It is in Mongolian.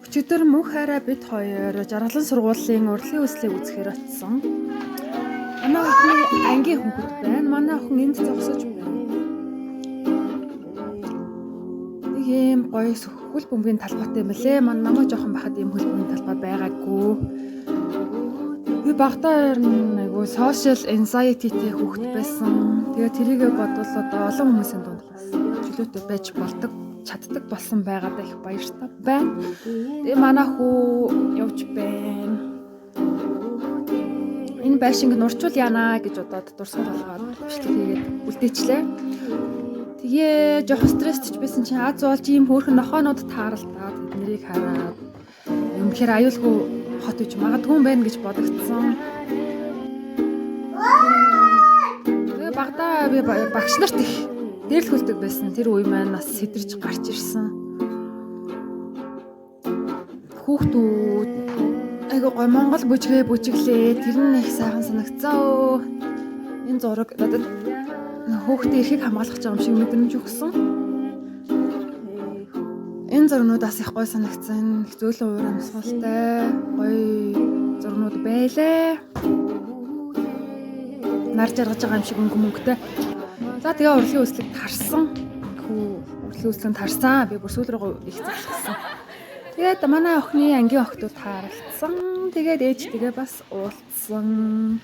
Өчигдөр мөнх хайраа бид хоёр Жаргалан сургуулийн урлагийн үслийг үзэхээр очсон. Манай охины ангийн хүүхэд байна. Манай охин энд зогсож байна. Нэг ийм гоё хөл бөмбөгийн талбайтай юм лээ. Манай намайг жоохон бахад ийм хөл бөмбөгийн талбай байгаагүй. Би багадаа ер нь айгүй social anxiety-тэй хүүхэд байсан. Тэгээ тэрийгэ бодвол одоо олон хүмүүсийн дунд бас чөлөөтэй байж болдог, чаддаг болсон байгаадаа их баяртай байна. Тэгээ манай хүү явж байна. Энэ байшинг нурчуул яана гэж бодоод дурсгал болгоод бичлэг хийгээд үлдээчлээ. Тэгээ жоохон стресстэй ч байсан чинь аз болж ийм хөөрхөн нохоонууд тааралдаад тэднийг хараад үнэхээр аюулгүй хот үж магадгүй юм байна гэж бодогдсон. Тэгээ багадаа би багш нарт их дээрлэхүүлдэг байсан. Тэр үе маань бас сэдэрч гарч ирсэн. Хүүхдүүд айгүй гоё монгол бүжгээ бүжиглээ. Тэр нь их сайхан санагцсан өө. Энэ зураг надад хүүхдийн эрхийг хамгаалах гэж байгаа юм шиг мэдрэмж өгсөн. Энэ зургнууд бас их гоё санагцсан. Их зөөлөн уур амьсгалтай гоё зургнууд байлаа. Нар жаргаж байгаа юм шиг өнгө мөнгөтэй. За, тэгээ урлагийн үзлэг тарсан. Хүү урлагийн үзлэг тарсан. Би бүр сүүл рүү их залхсан. Тэгээд манай охины ангийн охидод тааралдсан. Тэгээд ээжтэйгээ бас уулзсан.